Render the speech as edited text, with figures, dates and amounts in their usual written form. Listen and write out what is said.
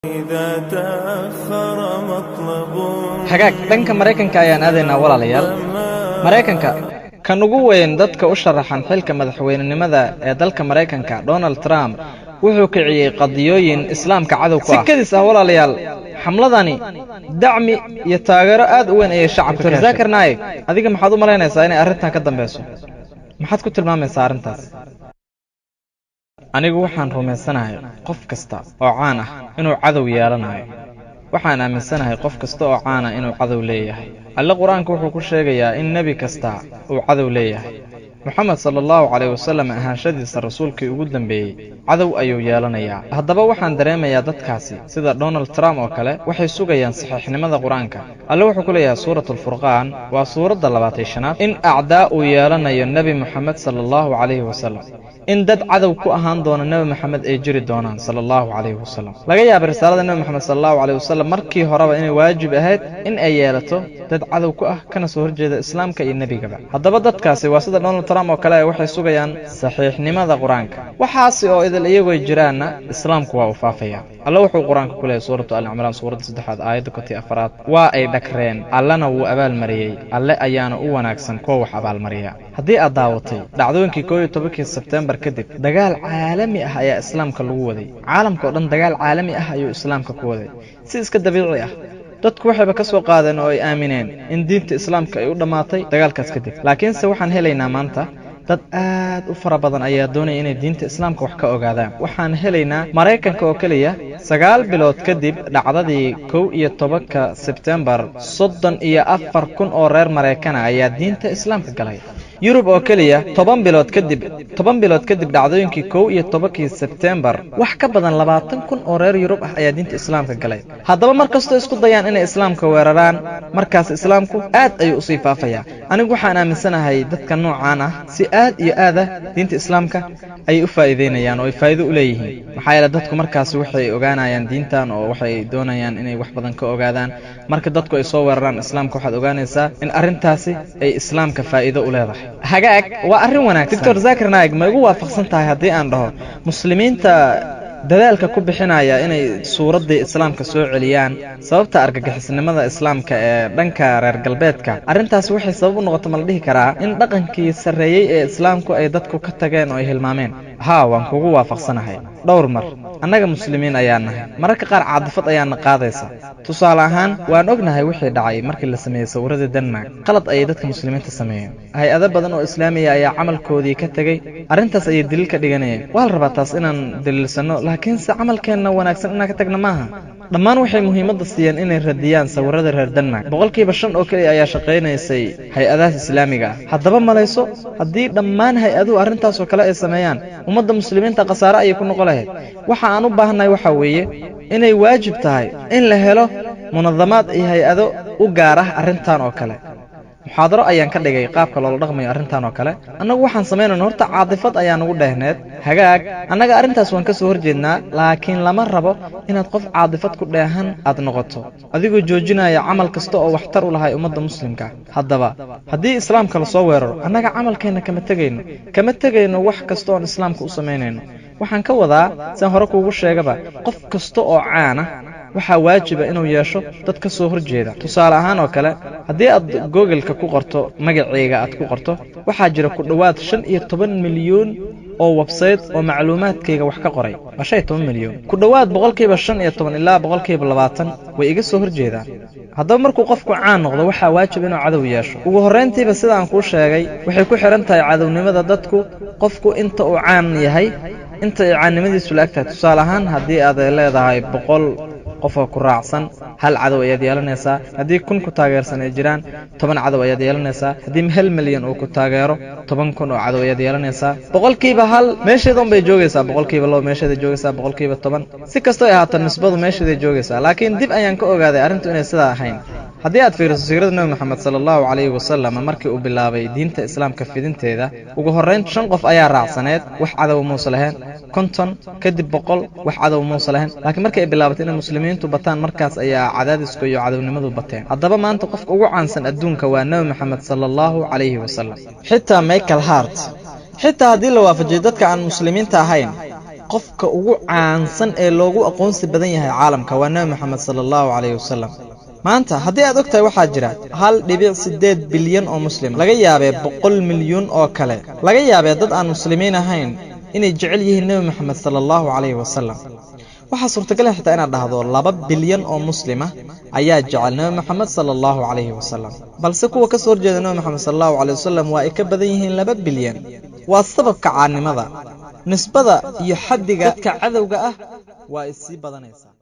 إذا تأخر مطلب. Hagaag, dhanka Maraykanka ayaan aadaynaa, walaalayaal. Maraykanka kan ugu weyn dadka u sharaxan xilka madaxweynenimada ee dalka Maraykanka, Donald Trump, wuxuu kiciyey qadiyooyin Islaamka cadow ku ah. Si kadis ah, walaalayaal, xamladani dacmi iyo taageero aad u weyn ayay shacabka. Dr Zakir Naik, adiga maxaad u malaynaysaa inay arrintan ka dambeyso? Maxaad ku tilmaamaysaa arrintaas? Anigu waxaan rumaysanahay qof kasta oo caan ah inuu cadow yeelanayo. Waxaan aaminsanahay qof kasta oo caana inuu cadow leeyahay. Alle Qur-aanka wuxuu ku sheegayaa in nebi kasta uu cadow leeyahay. Moxamed sala Allahu calayh wasalam ahaanshadiisa rasuulkii ugu dambeeyey, cadow ayuu yeelanayaa. Haddaba waxaan dareemayaa dadkaasi sida Donald Trump oo kale waxay sugayaan saxiixnimada Qur-aanka. Alle wuxuu ku leeyahay Suurat Alfurqaan, waa suuradda 25aad, in acdaa uu yeelanayo Nebi Moxamed sala Allahu calayhi wasalam, in dad cadow ku ahaan doona Nebi Moxamed ay jiri doonaan sala Allahu calayhi wasalam. Laga yaaba risaalada Nebi Moxamed sala Allahu calayhi wasalam markii horeba inay waajib ahayd in ay yeelato dad cadow ku ah kana soo horjeeda Islaamka iyo nebigaba. Haddaba dadkaasi waa sida Donald Trump oo kale, waxay sugayaan saxiixnimada Qur-aanka. Waxaasi oo idil iyagoo jiraanna, Islaamku waa uu faafaya. Alle wuxuu Qur-aanka ku leeyahy Suuratu Alcimraan, suuradda 3aad, aayadda 54aad: "Waa ay dhagreen, Allana wuu abaalmariyey. Alle ayaana u wanaagsan kuwa wax abaalmariya." Haddii aad daawatay dhacdooyinkii 11-kii Sebtembar kadib, dagaal caalami ah ayaa Islaamka lagu waday. Caalamka oo dhan dagaal caalami ah ayuu Islaamka ku waday. Si iska dabiici ah, dadku waxayba ka soo qaadeen oo ay aamineen in diinta Islaamka ay u dhammaatay dagaalkaas kadib. Laakiinse waxaan helaynaa maanta dad aad u fara badan ayaa doonaya inay diinta Islaamka wax ka ogaadaan. Waxaan helaynaa Maraykanka oo keliya 9 bilood kadib dhacdadii 11-ka Sebtembar, 34,000 oo reer Maraykana ayaa diinta Islaamka galay. Yurub oo keliya 10 bilood kadib, 10 bilood kadib dhacdooyinkii 11-kii Sebtembar, wax ka badan 20,000 oo reer Yurub ah ayaa diinta Islaamka galay. Haddaba mar kastoo isku dayaan inay Islaamka weeraraan, markaas Islaamku aad ayuu usii faafayaa. Anigu waxaan aaminsanahay dadka noocaan ah si aad iyo aada diinta Islaamka ayay u faa'iideynayaan oo ay faa'iido u leeyihiin, maxaa yeele dadku markaasi waxay ogaanayaan diintan oo waxay doonayaan inay wax badan ka ogaadaan. Marka dadku ay soo weeraraan Islaamka, waxaad ogaanaysaa in arrintaasi ay Islaamka faa'iido u leedahay. Hagaag, waa arrin wanaagsan. Doctor Zakir Naik, ma igu waafaqsan tahay haddii aan dhaho muslimiinta dadaalka ku bixinaya inay suuraddii Islaamka soo celiyaan, sababta argagixisnimada Islaamka ee dhanka reer galbeedka, arrintaasi waxay sabab u noqoto, ma la dhihi karaa, in dhaqankii sarreeyey ee Islaamku ay dadku ka tageen oo ay hilmaameen? Haa, waan kugu waafaqsanahay. Dhowr mar annaga muslimiin ayaa nahay, mararka qaar caadifad ayaana qaadaysa. Tusaale ahaan, waan ognahay wixii dhacay markii la sameeyey sawirradii Denmark. Qalad ayay dadka muslimiinta sameeyeen. Hay-ado badan oo Islaamiya ayaa camalkoodii ka tegey, arrintaas ayay daliil ka dhiganayeen. Waa la rabaa taas inaan daliilsanno, laakiinse camalkeenna wanaagsan inaan ka tagna maaha. Dhammaan waxay muhiimadda siiyeen inay radiyaan sawirrada reer Denmark. 5% oo keliya ayaa shaqaynaysay hay-adahaas Islaamiga ah. Haddaba malayso haddii dhammaan hay-aduhu arrintaasoo kale ay sameeyaan, ummadda muslimiinta khasaare ayay ku noqon lahayd. Waxa aan u baahannahay waxaa weeye inay waajib tahay in la helo munadamaad iyo hay-ado u gaar ah arrintan oo kale. Muxaadaro ayaan ka dhigay qaabka loola dhaqmayo arrintan oo kale. Annagu waxaan samaynayna horta caadifad ayaa nagu dheehneed. Hagaag, annaga arrintaas waan ka soo horjeednaa, laakiin lama rabo inaad qof caadifad ku dheehan aad noqoto adigoo joojinaya camal kasta oo waxtar u lahay ummadda muslimka. Haddaba haddii Islaamka lasoo weeraro, annaga camalkeenna kama tegayno, kama tegayno wax kasta oon Islaamka u samaynayno. Waxaan ka wadaa, siaan hore kuugu sheegaba, qof kasta oo caana waxaa waajiba inuu yeesho dad ka soo hor jeeda. Tusaale ahaan oo kale, haddii aad Googleka ku qorto magacayga aad ku qorto, waxaa jira ku dhowaad 15 milyuun oo website oo macluumaadkayga wax ka qoray. Waa 15 milyan. Ku dhowaad 15% ilaa 20% way iga soo hor jeedaan. Haddaba markuu qofku caan noqdo, waxaa waajib inuu cadow yeesho. Ugu horrayntiiba, sida aan kuu sheegay, waxay ku xidhan tahay cadownimada dadku qofku inta uu caan yahay, inta ay caannimadiisu la eg tahay. Tusaale ahaan, haddii aad leedahay 100 qof oo ku raacsan, hal cadow ayaad yeelanaysaa. Haddii 1000 ku taageersan ay jiraan, 10 cadow ayaad yeelanaysaa. Haddii 1 milyan uu ku taageero, 10,000 oo cadow ayaad yeelanaysaa. 1% meesheeda un bay joogaysaa, 2% meesheeday joogaysaa, 10% si kastoo ay ahaato nisbadu meesheeday joogaysaa. Laakiin dib ayaan ka ogaaday arrintu inay sidaa ahayn. Haddii aad fiiriso siirada Nebi Moxamed sala Allahu calayhi wasalam, markii uu bilaabay diinta Islaamka fidinteeda, ugu horrayn shan qof ayaa raacsaneed, wax cadow muuse lahayn. 50 kadib, 100, wax cadow muuse lahayn. Laakiin markii ay bilaabatay inay muslimiintu bataan, markaas ayaa cadaadisku iyo cadownimadu bateen. Haddaba maanta qofka ugu caansan adduunka waa Nebi Moxamed sala Allahu calayhi wasalam. Xitaa Michael Hart, xitaa haddii la waafajiyo dadka aan muslimiinta ahayn. Qofka ugu caansan ee loogu aqoonsi badan yahay caalamka waa Nebi Moxamed sala Allahu calayhi wasalam. Maanta haddii aad og tahay, waxaa jira 1.8 bilyan oo muslim. Laga yaabee 100 milyuun oo kale, laga yaabee dad aan muslimiin ahayn inay jecel yihiin Nebi Moxamed sala Allahu calayhi wasalam. Waxaa suurtagal xitaa inaad dhahdo 2 bilyan oo muslima ayaa jecel Nebi Moxamed sala Allahu calayhi wasalam, balse kuwa ka soo horjeeda Nebi Moxamed sala Allahu calayhi wasalam waa ay ka badan yihiin 2 bilyan. Waa sababka caannimada, nisbada iyo xaddiga dadka cadowga ah waa ay sii badanaysaa.